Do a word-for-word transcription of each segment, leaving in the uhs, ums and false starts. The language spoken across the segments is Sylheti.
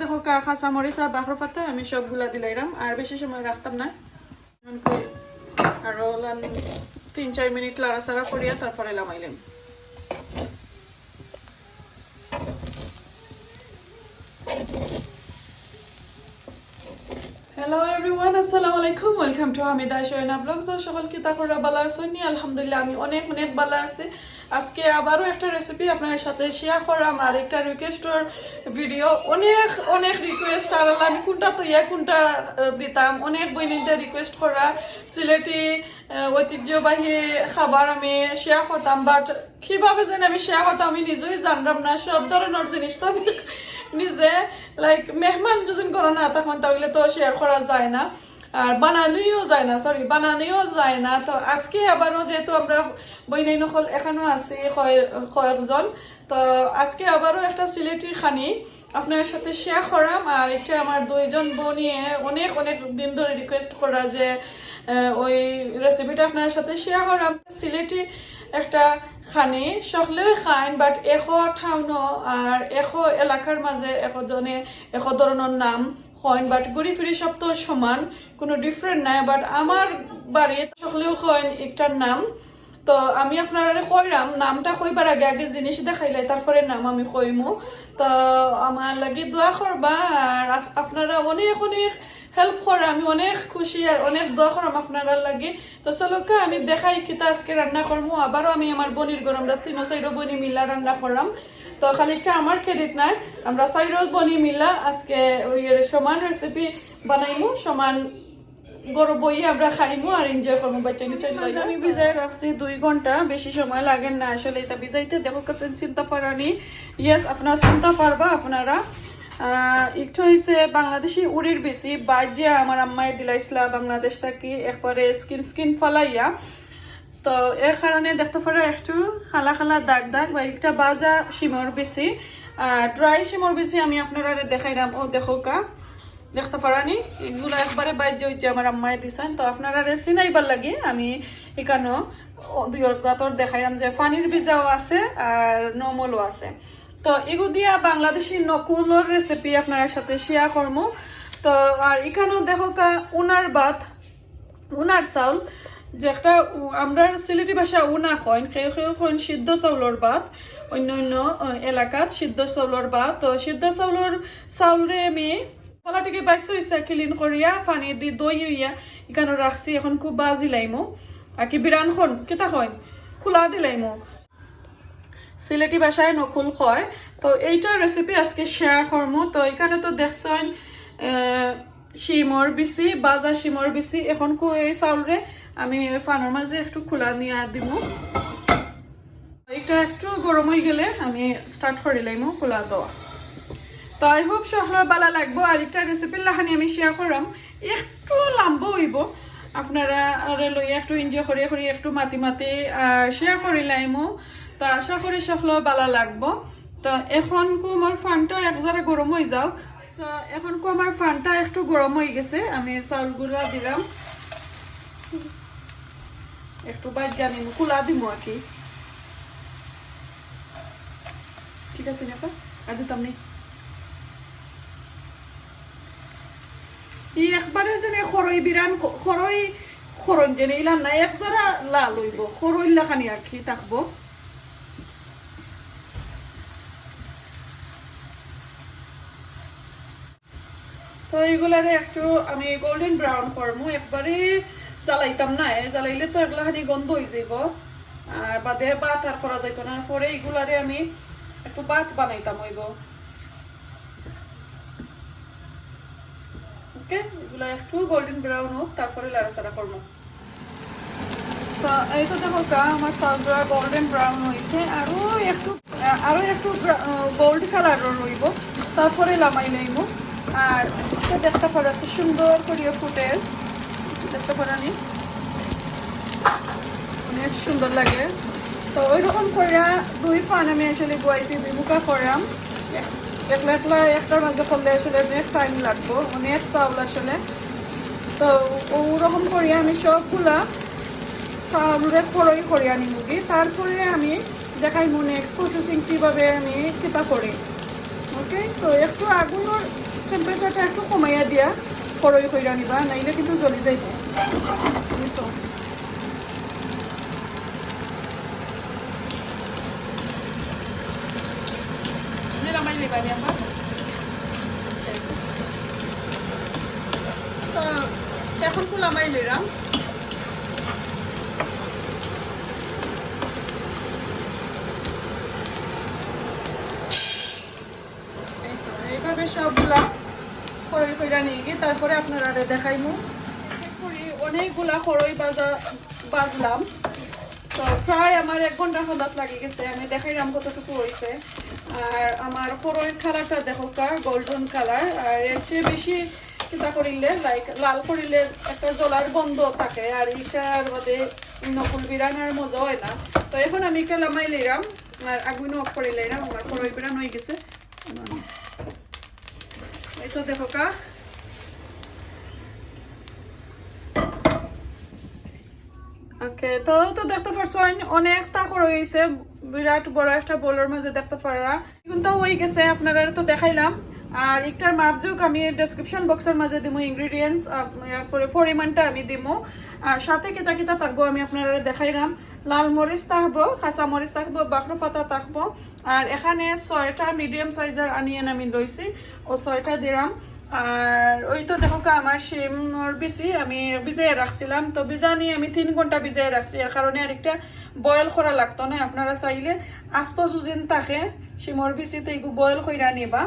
দেখো কা-, কাঁচামরিচ আর বাখর পাতা আমি সবগুলা দিলাইরাম, আর বেশি সময় রাখতাম না। এখন কই আরো লান-, তিন চার মিনিট লাড়াচাড়া করিয়া তারপরে লামাইলাম। Hello everyone, আসসালামু আলাইকুম। Welcome to হামিদা শোয়েনা ব্লগস। তো সকল কিতা করা, ভালা আছইন নি? আলহামদুলিল্লাহ, আমি অনেক অনেক ভালা আছি। আজকে আবারও একটা রেসিপি আপনার সাথে শেয়ার করাম, আর একটা রিকোয়েস্টর ভিডিও। অনেক অনেক রিকোয়েস্ট, আর আমি কোনটা তৈয়া কোনটা আহ, দিতাম। অনেক বইনিতে রিকোয়েস্ট করা সিলেটি আহ, ঐতিহ্যবাহী খাবার আমি শেয়ার করতাম, বাট কিভাবে যেন আমি শেয়ার করতাম আমি নিজেই জানলাম না। সব ধরনের জিনিস তো আমি নিজে, লাইক, মেহমান যদি ঘরো না তখন তাহলে তো শেয়ার করা যায় না, আর বানানিও যায় না, সরি, বানানিও যায় না। তো আজকে আবারও যেহেতু আমরা বইনাইন অকল এখানো আছি কয়-, কয়েকজন, তো আজকে আবারও একটা সিলেটি খানি আপনার সাথে শেয়ার করাম। আর এটা আমার দুইজন বইনিয়ে অনেক অনেক দিন ধরে রিকোয়েস্ট করা যে আহ, ওই রেসিপিটা আপনার সাথে শেয়ার করাম। সিলেটি একটা খানি, সকলেও খাইন, বাট একো টাউনো আর একো এলাকার মাঝে একো ধরনে-, একো ধরনের নাম কইন, বাট ঘুরি ফিরি সব তো সমান, কোনো ডিফারেন্ট নাই। বাট আমার বাড়িত সকলেও কইন একটার নাম। তো আমি আপনারারে কইরাম, নামটা কইবার আগে আগে জিনিস দেখাইলাই, তারপরে নাম আমি কইমু। তো আমার লাগি দোয়া করবা, আর আপ-, আপনারা অনেক অনেক হেল্প করা, আমি অনেক খুশি আর অনেক দোয়া করাম আপনারার লাগি। তো চলো কা, আমি দেখাই কিতা আজকে রান্না করমু। আবারও আমি আমার বইনির ঘরো, আমরা তিনো চাইরো বইনি মিলা রান্না করাম। তো খালি একটা আমার ক্রেডিট নাই, আমরা চাইরো বইনি মিলা আজকে ওই সমান রেসিপি বানাইমু, সমান ঘরো বইয়া আমরা খাইমু আর এনজয় করমু। বাচ্চা নিচে মাঝে আমি ভিজাই রাখছি দুই ঘন্টা, বেশি সময় লাগে না আসলে এটা ভিজাইতে। দেখো কাছে চিনতা পারানি, ইয়েস, আপনারা চিনতা পারবা আপনারা। আহ, একটু হইছে বাংলাদেশি উড়ির বিচি, বাইজে আমার আম্মায় দিলাইছিলা বাংলাদেশ থাকি, একবারে স্কিন স্কিন ফালাইয়া। তো এর কারণে দেখতে পারো একটু কালা কালা দাগ দাগ, বা একটা বাজা শিমর বিচি, আহ, ড্রাই শিমর বিচি আমি আপনারারে দেখাইলাম। ও দেখো কা, দেখতে পারানি, এগুলা একবারে বাইজে হইছে আমার আম্মায় দিছেন। তো আপনারারে চিনাইবার লাগি আমি এখানো ও দুই জাতর দেখাইলাম যে পানির ভিজাও আছে আর নর্মালও আছে। তো এগু দিয়া বাংলাদেশি নকুলর রেসিপি আপনার সাথে শেয়ার করমু। তো আর এখানো দেখো কা উনার ভাত, উনার চাউল, যে একটা উ-, আমরা সিলেটি ভাষা উনা কইন, কেউ কেউ কইন সিদ্ধ চাউলর ভাত, অন্য অন্য, আহ, এলাকাত সিদ্ধ চাউলর ভাত। তো সিদ্ধ চাউলর চাউলরে আমি কলা থেকে বাইশ হইছে ক্লিন করিয়া পানি দি দই হইয়া এখানো রাখছি। এখন খুব বাজি লাইমু, আর কি বিরান খন কিতা কইন, খোলা দিলাইমু। সিলেটি ভাষায় নকুল কয়। তো এইটার রেসিপি আজকে শেয়ার করমু। তো এখানো তো দেখছইন, আহ, শিমর বিচি, বাজা শিমর বিচি। এখন কু এই চাউলরে আমি ফানোর মাঝে একটু খোলা নিয়া দিমু। এটা একটু গরম হয়ে গেলে আমি স্টার্ট করে লাইমু খোলা দেওয়া। তো আই হোপ সকলর ভালা লাগবো। আর একটা রেসিপির লাখানি আমি শেয়ার করাম, একটু লম্বা হইব, আপনারা আরে লইয়া একটু এনজয় করি করি একটু মাতি মাতি শেয়ার করি লাইমু। তো আশা করি সকলর ভালা লাগবো। তো এখন কু আমার ফানটা এক জারা গরম হয়ে যাউক। তো এখন কু আমার ফানটা একটু গরম হয়ে গেছে, আমি চাউলগুলা দিলাম, একটু বাইজা নিমু, খোলা দিমু আর কি। ঠিক আছে না? আর দিতাম নি। ই একবারে যেন খরই বিরান খ-, খরই খরন যেন ইলান না, এক জারা লাল হইব, খরই লাখানি আর কি থাকবো। তো এইগুলারে একটু আমি গোল্ডেন ব্রাউন করমু, একবারে জ্বালাইতাম না, এ জ্বালাইলে তো এগুলা খানি গন্ধ হয়ে যাইব, আর বাদে ভাত আর করা যাইতো না। পরে এইগুলারে আমি একটু ভাত বানাইতাম হইব। ওকে, এগুলা একটু গোল্ডেন ব্রাউন হোক, তারপরে লাড়াচাড়া করবো। তো এই তো দেখো কা, আমার চাউলটা গোল্ডেন ব্রাউন হইছে, আরো একটু, আরো একটু ব্রা-, আহ, গোল্ড কালারও রইব, তারপরে লামাই লইব। আর তো দেখতে পারো এত সুন্দর করিয়া ফুটে, দেখতে পারো নি, অনেক সুন্দর লাগে। তো ওই রকম করিয়া দুই ফান আমি আসলে বয়াইছি, দুই বুকা করাম। এক-, একলা একলা একটার মাঝে করলে আসলে অনেক টাইম লাগবো, অনেক চাউল আসলে। তো ওরকম করি আমি সবগুলা চাউলরে খরই করিয়া নিমুগি, তারপরে আমি দেখাইমু নেক্সট প্রসেসিং কিভাবে আমি কিতা করি। ওকে, তো একটু আগুনর টেম্পারেচারটা একটু কমাইয়া দিয়া খরই কইরা নিবা, নাইলে কিন্তু জ্বলি যাইব। এই তো। নিলামাই নিবা নি আম্মা। তো এখন কুলামাই নিলাম। এই তো, এইভাবে সবগুলা খরই কইরা নিয়ে গিয়ে তারপরে আপনারারে দেখাইমু। অনেকগুলা খরই বাজা বাজলাম। তো প্রায় আমার এক ঘন্টার হদাত লাগি গেছে, আমি দেখাইলাম কতটুকু হইছে। আর আমার খরইর কালারটা দেখো কা, গোল্ডেন কালার। আর এর চেয়ে বেশি কিতা করিলে, লাইক, লাল করিলে একটা জ্বলার গন্ধ থাকে, আর ইটার মধ্যে নকুল বিরানোর মজা হয় না। তো এখন আমি একটা লামাই লইলাম, আর আগুন অফ করে লইলাম, আমার খরই বিরান হয়ে গেছে। এই তো দেখো কা। ওকে, তো, তো দেখতে পারছো, অনেকটা খরই হইছে, বিরাট বড় একটা বোলের মাঝে দেখতে পাররা। এখন তো হয়ে গেছে, আপনারা তো দেখাইলাম। আর একটার মাপ যোগ আমি ডেসক্রিপশন বক্সের মাঝে দিমু, ইনগ্রিডিয়েন্টস, পরিমাণটা আমি দিমু। আর সাথে কিতা কিতা থাকবো আমি আপনারা দেখাইলাম। লাল মরিচ থাকবো, কাঁচা মরিচ থাকবো, বাখরো পাতা থাকবো। আর এখানে ছয়টা মিডিয়াম সাইজের অনিয়ন আমি লইছি, ও ছয়টা দিলাম। আর ওই তো দেখো কা, আমার শিমর বিচি আমি ভিজাইয়া রাখছিলাম, তো ভিজানি আমি তিন ঘন্টা ভিজাইয়া রাখছি, এর কারণে আরেকটা বয়েল করা লাগতো না। আপনারা চাইলে আস্ত জুজিন থাকে শিমর বিচিতে এগু বয়েল কইরা নিবা,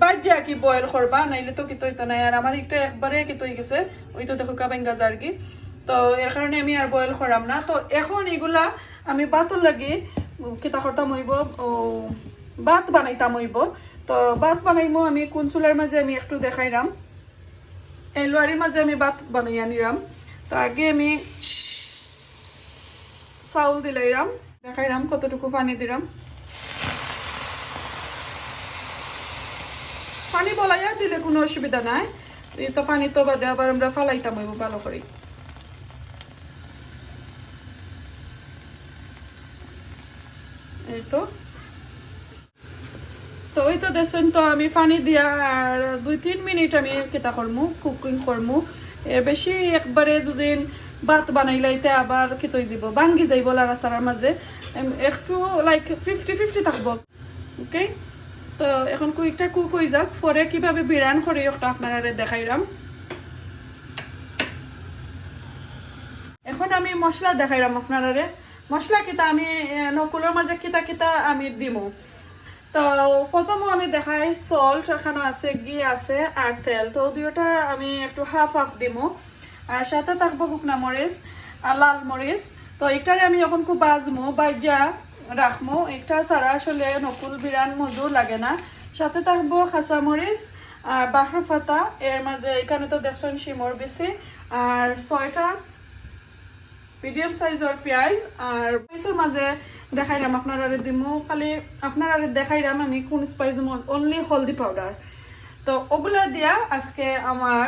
বাজ্যা কি বয়েল করবা, নাইলে তো কিতো হইতো না। আর আমার একটা একবারে কিতো হয়ে গেছে, ওই তো দেখো কা, বেঙ্গা যারগি। তো এর কারণে আমি আর বয়েল করাম না। তো এখন এগুলা আমি ভাতর লাগি কিতা করতাম হইব, ও, ভাত বানাইতাম হইব। তো ভাত বানাইমু আমি কোন চুলার মাঝে আমি একটু দেখাইলাম। এই লোয়ারির মাঝে আমি ভাত বানাইয়া নিলাম। তো আগে আমি চাউল দিলাইলাম, দেখাইলাম কতটুকু পানি দিলাম। পানি বলাইয়া দিলে কোনো অসুবিধা নাই। এই তো পানি তো বাদে আবার আমরা ফালাইতাম হইব ভালো করে। এই তো। তো ওই তো দেখছেন, তো আমি পানি দিয়া আর দুই তিন মিনিট আমি কিতা করমু, কুকিং করমু। এর বেশি একবারে দুদিন ভাত বানাইলাইতে আবার কিতো হয়ে যাব, ভাঙ্গি যাইব লাড়াচাড়ার মাঝে। এম, একটু লাইক ফিফটি ফিফটি থাকবো। ওকে, তো এখন কুইকটা কুক হয়ে যাক, পরে কিভাবে বিরান করি ওটা আপনারারে দেখাইলাম। এখন আমি মশলা দেখাইলাম আপনারারে। মশলা কিতা আমি, এ, নকুলর মাঝে কিতা কিতা আমি দিমু। তো প্রথমে আমি দেখাই সল্ট, এখানে আছে, ঘি আছে আর তেল। তো দুইটা আমি একটু হাফ হাফ দিমু। আর সাথে থাকবো শুকনা মরিচ আর লাল মরিচ। তো এটারে আমি এখন খুব বাজমু, বাজ্যা রাখমু। এটা ছাড়া আসলে নকুল বিরান মধু লাগে না। সাথে থাকবো কাঁচা মরিচ আর বাখরো পাতা। এর মাঝে এখানে তো দেখছেন শিমর বিচি আর ছয়টা মিডিয়াম সাইজর পিয়াজ। আর স্পাইসর মাঝে দেখাইলাম আপনারারে দিমু, খালি আপনারারে দেখাইলাম আমি কোন স্পাইস দিমু, অনলি হলদি পাউডার। তো ওগুলা দিয়া আজকে আমার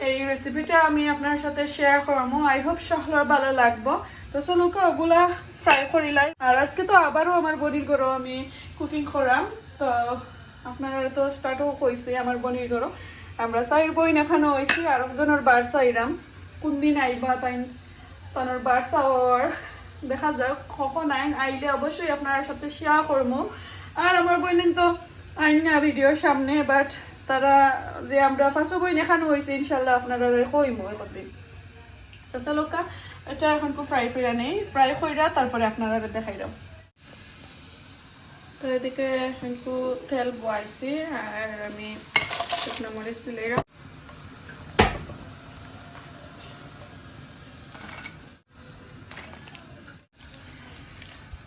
এই রেসিপিটা আমি আপনার সাথে শেয়ার করবো। আই হোপ সকলের ভালো লাগবো। তো চলুক ওগুলা ফ্রাই করিলাই। আর আজকে তো আবারও আমার বনির ঘরো আমি কুকিং করাম। তো আপনারা তো স্টার্টও কইছি আমার বনির ঘরো। আমরা চাইর বইন এখানো হইছি, আর একজনের বার চাইরাম। কোন দিন আইবা তাইন, তানোর বার চাওয়ার। দেখা যাক কখন আইন, আইলে অবশ্যই আপনার সাথে শেয়ার করবো। আর আমার বইন তো আইন না ভিডিওর সামনে, বাট তারা যে আমরা ফাঁসো বইন এখানো হইছে, ইনশাল্লাহ আপনারা কইমু একদিন। তো চলো কা, এটা এখন কু ফ্রাই কইরা নেই, ফ্রাই কইরা তারপরে আপনারা দেখাইলাম। তো এদিকে একটু তেল বয়াইছি, আর আমি শুকনো মরিচ দিলে এরকম।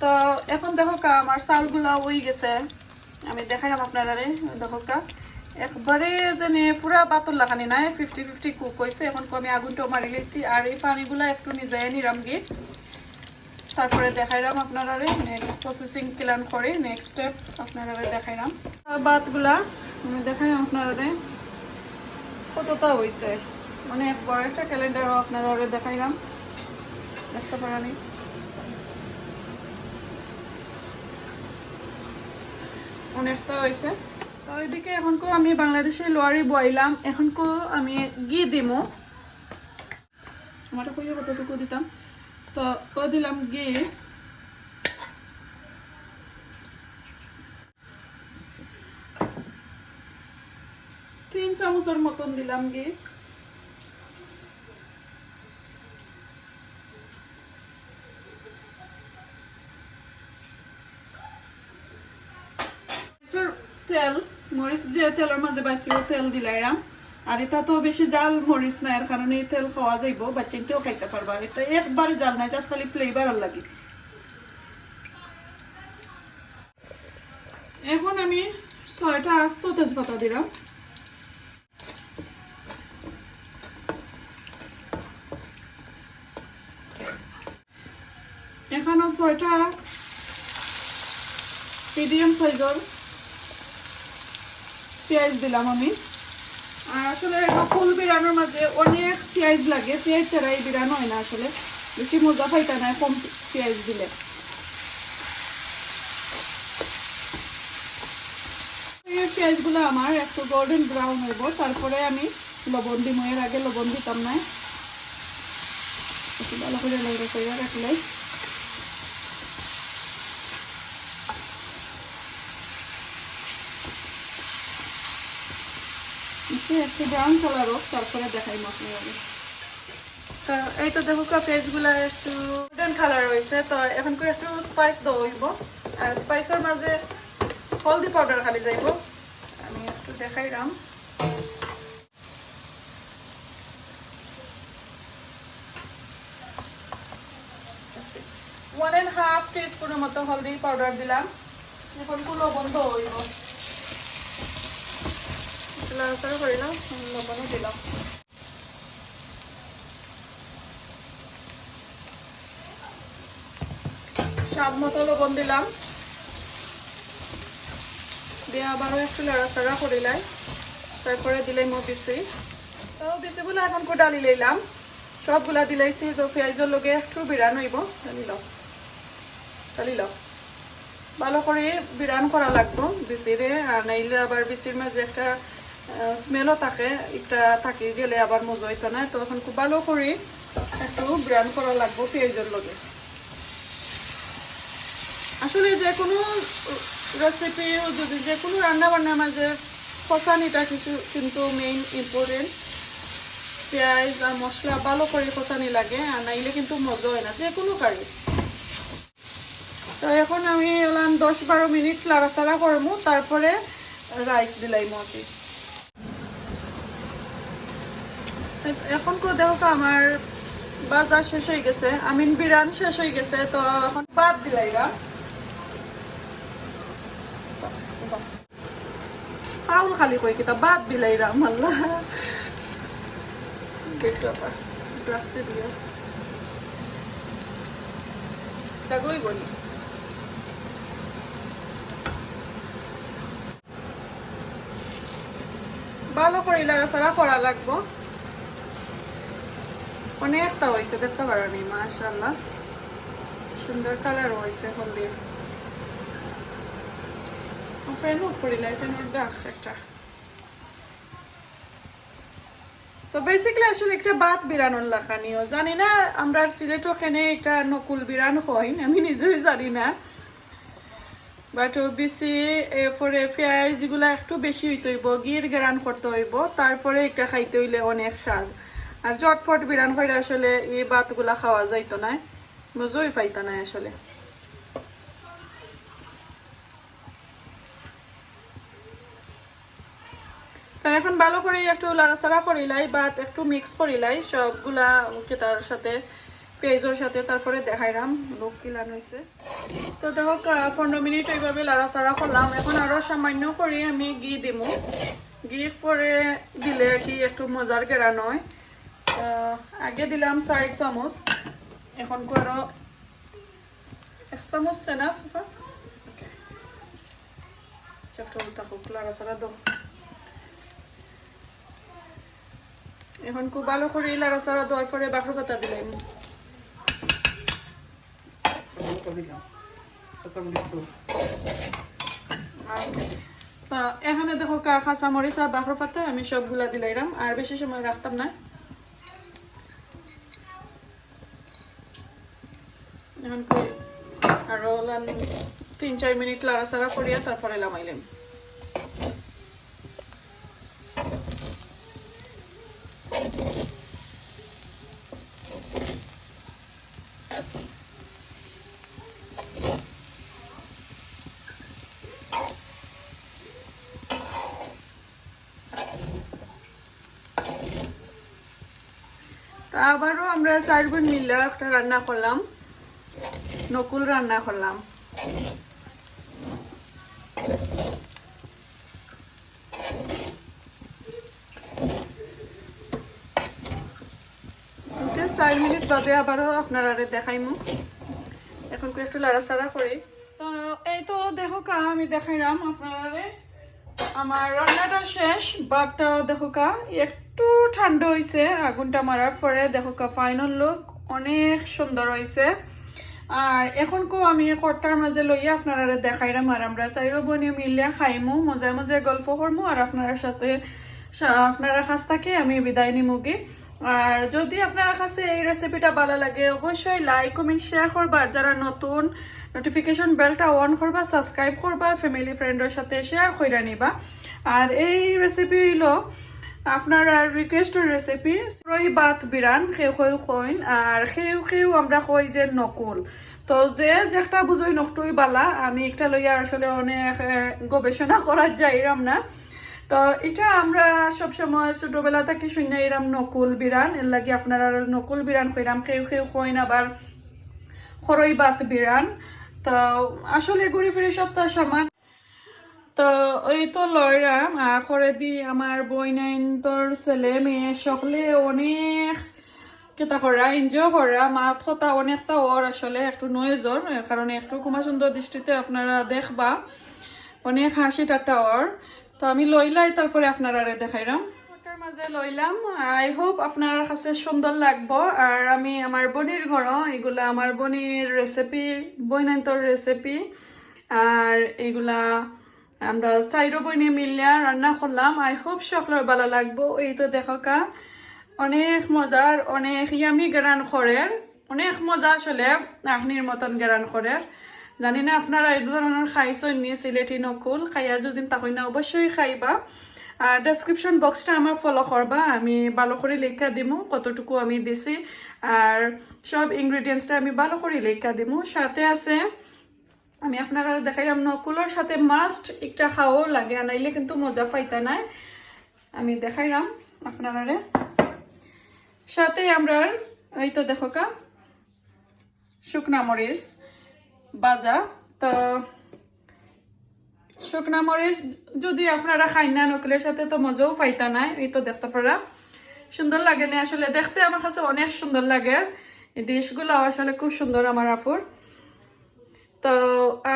তো এখন দেখো কা, আমার চাউলগুলা হয়ে গেছে, আমি দেখাইলাম আপনারারে। দেখো কা, একবারে যেন পুরা বাতর লাখানি নাই, ফিফটি ফিফটি কুক হইছে। এখন আমি আগুনটা মারি লইছি, আর এই পানিগুলা একটু নিজে নিলাম গি। তারপরে দেখাইলাম আপনারারে নেক্সট প্রসেসিং প্ল্যান করে, নেক্সট স্টেপ আপনারারে দেখাইলাম। ভাতগুলা আমি দেখাইলাম আপনারারে কতটা হইছে, মানে এক বড় একটা ক্যালেন্ডারও আপনারারে দেখাইলাম, দেখতে পারানি অনেকটা হইছে। তো এদিকে এখনকু আমি বাংলাদেশি লোয়ারি বয়াইলাম, এখনকু আমি ঘি দিমু। আমার কইও কতটুকু দিতাম, তো ও দিলাম ঘি। তিন চামচর মতন দিলাম ঘি। মরিচর তেল, মরিচ যে তেলর মাঝে ভাজছি, ও তেল দিলাইরাম। আর ইটা তো বেশি জাল মরিচ না, এর কারণে এই তেল খাওয়া যাইবো, বাচ্চাইন্তেও খাইতা পারবা। ইটা একবারে জাল না, just খালি flavour লাগে। এখন আমি ছয়টা আস্ত তেজপাতা দিলাম। এখানো ছয়টা medium sizeর পিয়াইজ দিলাম আমি। আর আসলে নকুল বিরানোর মাঝে অনেক পিয়াইজ লাগে, পিয়াইজ ছাড়া এই বিরান অয় না আসলে, বেশি মজা পাইতা নায় কম পিয়াইজ দিলে। এই পিয়াইজগুলা আমার একটু golden brown অইবো, তারপরে আমি লবণ দিমু, এর আগে লবণ দিতাম নায়। একটু ভালো করি নেড়ে চেড়ে রাখলে একটু, একটু brown colour হোক, তারপরে দেখাই মশলা। তো এই তো দেখো কা, পিয়াইজগুলা একটু golden colour অইছে। তো এখন করে একটু spice দেওয়া অইবো। আর spiceর মাঝে হলদি powder খালি যাইবো। আমি একটু দেখাইরাম। One and half teaspoonর মতো হলদি powder দিলাম। এখন একটু লবণ দেওয়া অইবো। একটু লাড়াচাড়া করি নাও, লবণও দিলাম। স্বাদ মতো লবণ দিলাম, দিয়ে আবারও একটু লাড়াচাড়া করিলাই, তারপরে দিলাইমু বিচি। তো বিচিগুলা এখন ডালি লইলাম, সবগুলা দিলাইছি। তো পিয়াইজর লগে একটু বিরান অইবো, ডালি লও, ডালি লও। ভালো করি বিরান করা লাগবো বিচিরে, আর নাইলে আবার বিচির মাঝে একটা, আহ, smellও থাকে, ইটা থাকি গেলে আবার মজা অইতো নায়। তো এখন খুব ভালো করি একটু বিরান করা লাগবো পিয়াইজর লগে। আসলে যে কোনো recipe, যদি যে কোনো রান্না বান্নার মাঝে খোসানিটা কিছু কিন্তু main important। পিয়াইজ আর মশলা ভালো করি খোসানি লাগে, আর নাইলে কিন্তু মজা অয় না যে কোনো curry। তো এখন আমি এলান দশ বারো মিনিট লাড়াচাড়া করমু, তারপরে rice দিলাইমু আর কি। এখন করে দেখো তো আমার বাজার শেষ অই গেছে, I mean বিরান শেষ অই গেছে। তো এখন ভাত দিলাইবা। চাউল খালি কই কিতা, ভাত দিলাইরাম, আল্লাহ। দেখো আবার, গ্রাস্তে দিয়ে। জাগোই বলি। ভালো করি লাড়াচাড়া করা লাগবো। অনেকটা অইছে, দেখতে পারো নি, মাশাআল্লাহ, সুন্দর colour অইছে হলদির। Fan off করিলাই, fan-র ডাক একটা। So basically আসলে একটা ভাত বিরানোর লাখানিও। জানি না আমরার সিলেটো কেনে একটা নকুল বিরান কইন, আমি নিজেও জানি না। But ও বিচি, এরপরে পিয়াইজ যেগুলা একটু বেশি অইতে অইবো, ঘির গেরান করতে অইবো, তারপরে একটা খাইতে অইলে অনেক স্বাদ। আর ঝটপট বিরান কইরা আসলে এই ভাতগুলা খাওয়া যাইতো নায়, মজাই পাইতা নায় আসলে। তো এখন ভালো করি একটু লাড়াচাড়া করিলাই, ভাত একটু mix করিলাই সবগুলা কিতার সাথে, পিয়াইজর সাথে, তারপরে দেখাইরাম look কিলান অইছে। তো দেখো, কা-, পনেরো মিনিট এইভাবে লাড়াচাড়া করলাম। এখন আরো সামান্য করি আমি ঘি দিমু, ঘি পরে দিলে আর কি একটু মজার গেরান অয়। তো আগে দিলাম চার চামচ, এখন আরো এক চামচ enough, হ্যাঁ? Okay। আচ্ছা, একটু উল্টা হোক, লাড়াচাড়া দাও। এখন খুব ভালো করি লাড়াচাড়া দেওয়ার পরে বাখর পাতা দিলাম। তো এখানো দেখো কা-, কাঁচামরিচ আর বাখর পাতা আমি সবগুলা দিলাইরাম, আর বেশি সময় রাখতাম না। এখন কই আরো লান-, তিন চার মিনিট লাড়াচাড়া করিয়া তারপরে লামাইলাম। তা আবারও আমরা চার বোন মিলে একটা রান্না করলাম, নকুল রান্না করলাম। ওকে, চার মিনিট বাদে আবারও আপনারারে দেখাইমু। এখন কই একটু লাড়াচাড়া করি। তো এই তো দেখো কা, আমি দেখাইলাম আপনারারে আমার রান্নাটা শেষ, বাট দেখো কা একটু ঠান্ডা হইছে, আগুনটা মারার পরে দেখো কা ফাইনাল লুক অনেক সুন্দর হইছে। আর এখন কো আমি কট্টার মাঝে লইয়া আপনারারে দেখাইলাম, আর আমরা চাইরো বইনে মিলিয়া খাইমু, মজায় মজায় গল্প করমু, আর আপনারার সাথে সা-, আপনারার কাছ থেকে আমি বিদায় নিমুগি। আর যদি আপনারার কাছে এই রেসিপিটা ভালো লাগে, অবশ্যই লাইক, কমেন্ট, শেয়ার করবা। আর যারা নতুন, নোটিফিকেশন বেলটা অন করবা, সাবস্ক্রাইব করবা, ফ্যামিলি ফ্রেন্ডের সাথে শেয়ার কইরা নিবা। আর এই রেসিপি হইলো আপনারার রিকোয়েস্টের রেসিপি, খরই ভাত বিরান, কেউ কেউ কইন, আর কেউ কেউ আমরা কই যে নকুল। তো যে যেটা বুঝইন অকটাউ বালা, আমি একটা লইয়া আসলে অনেক, এ, গবেষণা করার যাইরাম না। তো এটা আমরা সবসময় ছোটবেলা থাকি শুনিয়া আইরাম নকুল বিরান, এর লাগি আপনারারে নকুল বিরান কইরাম, কেউ কেউ কইন আবার খরই ভাত বিরান। তো আসলে ঘুরি ফিরি সবটা সমান। তো ওই তো লইরাম, আর করেদি আমার বইনাইন্তর ছেলে মেয়ে সকলে অনেক কিতা করা, এনজয় করা, মাত কথা অনেকটা অর আসলে একটু নয়েজর, এর কারণে একটু ক্ষমা সুন্দর দৃষ্টিতে আপনারা দেখবা, অনেক হাসি ঠাট্টা অর। তো আমি লইলাই, তারপরে আপনারারে দেখাইরাম। ওটার মাঝে লইলাম, আই হোপ আপনারার কাছে সুন্দর লাগবো। আর আমি আমার বইনর ঘরো, এগুলা আমার বইনর রেসিপি, বইনাইন্তর রেসিপি, আর এগুলা আমরা চাইরো বইনে মিলিয়া রান্না করলাম। আই হোপ সকলের ভালা লাগবো। এই তো দেখো কা, অনেক মজার, অনেক ইয়ামি গেরান করের, অনেক মজা আসলে, আখনির মতন গেরান করের। জানি না আপনারা এই ধরনের খাইছইন নি সিলেটি নকুল, খাইয়া যদি থাকইন না অবশ্যই খাইবা। আর ডেসক্রিপশন বক্সটা আমার ফলো করবা, আমি ভালো করে লেখা দিমু কতটুকু আমি দিছি, আর সব ইনগ্রিডিয়েন্টসটা আমি ভালো করে লেখা দিমু। সাথে আছে আমি আপনারারে দেখাইলাম, নকুলর সাথে মাস্ট একটা খাওয়াও লাগে, আর নাইলে কিন্তু মজা পাইতা নায়। আমি দেখাইলাম আপনারারে। সাথে আমরা এই তো দেখো কা শুকনা মরিচ ভাজা। তো শুকনা মরিচ যদি আপনারা খাইন না নকুলর সাথে তো মজাও পাইতা নায়। এই তো দেখতে পারা সুন্দর লাগে না আসলে, দেখতে আমার কাছে অনেক সুন্দর লাগে। এই ডিশগুলো আসলে খুব সুন্দর আমার আফুর। তো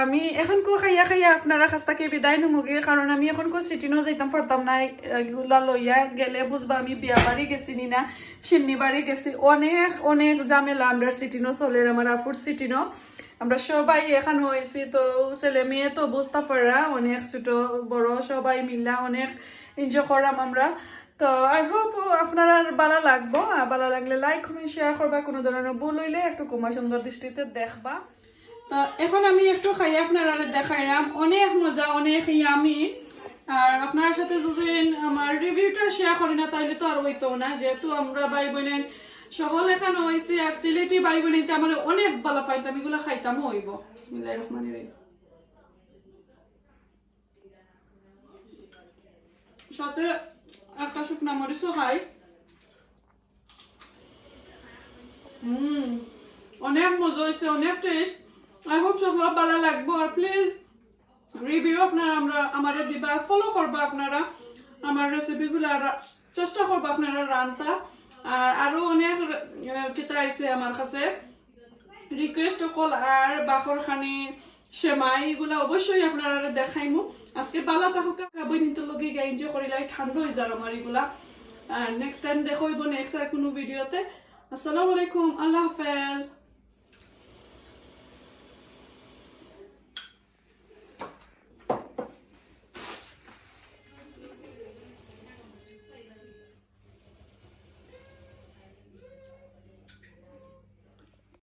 আমি এখন কো খাইয়া খাইয়া আপনারার কাছ থাকি বিদায় নিমুগি, কারণ আমি এখন কো সিটিনো যাইতাম পারতাম না। এগুলা লইয়া গেলে বুঝবা আমি বিয়া বাড়ি গেছি নি না, শিন্নি বাড়ি গেছি। অনেক অনেক ঝামেলা আমরার সিটিনো চলের, আমার আফুর সিটিনো। আমরা সবাই এখানো হইছি, তো ছেলে মেয়ে তো বুঝতা পারা, অনেক ছোট বড় সবাই মিলা অনেক এনজয় করাম আমরা। তো আই হোপ আপনারার ভালা লাগবো, আর ভালা লাগলে লাইক কমেন্ট শেয়ার করবা, কোনো ধরনের ভুল হইলে একটু ক্ষমা সুন্দর দৃষ্টিতে দেখবা। তো এখন আমি একটু খাই আপনারারে দেখাইলাম, অনেক মজা, অনেক ইয়ামি। আর আপনারার সাথে যদি আমার রিভিউটা শেয়ার করি না তাইলে তো আর হইতো না, যেহেতু আমরা ভাই বইনাইন সকল এখানো হইছি, আর সিলেটি ভাই বইনাইন্তে আমার অনেক ভালা পাইতাম, এগুলা খাইতাম হইব। বিসমিল্লাহির রহমানির রহিম। সাথে একটা শুকনা মরিচও খাই। হুম, অনেক মজা হইছে, অনেক টেস্ট। আই হোপ সকলের ভালা লাগবো। আর প্লিজ রিভিউ আপনারা আমরা আমারে দিবা, ফলো করবা আপনারা আমার রেসিপিগুলা, চেষ্টা করবা আপনারা রানতা। আর আরো অনেক, আহ, কিতা আইছে আমার কাছে রিকোয়েস্ট কল আর বাখর খানি সেমাই এগুলা অবশ্যই আপনারারে দেখাইমু। আজকে ভালা থাকুক্কা, বইনাইন্তর লগে গিয়া এনজয় করিলাই, ঠান্ডা হয়ে যার আমার এগুলা। আর নেক্সট টাইম দেখা হইব নেক্সট আর কোনো ভিডিওতে। আসসালামু আলাইকুম, আল্লাহ হাফেজ।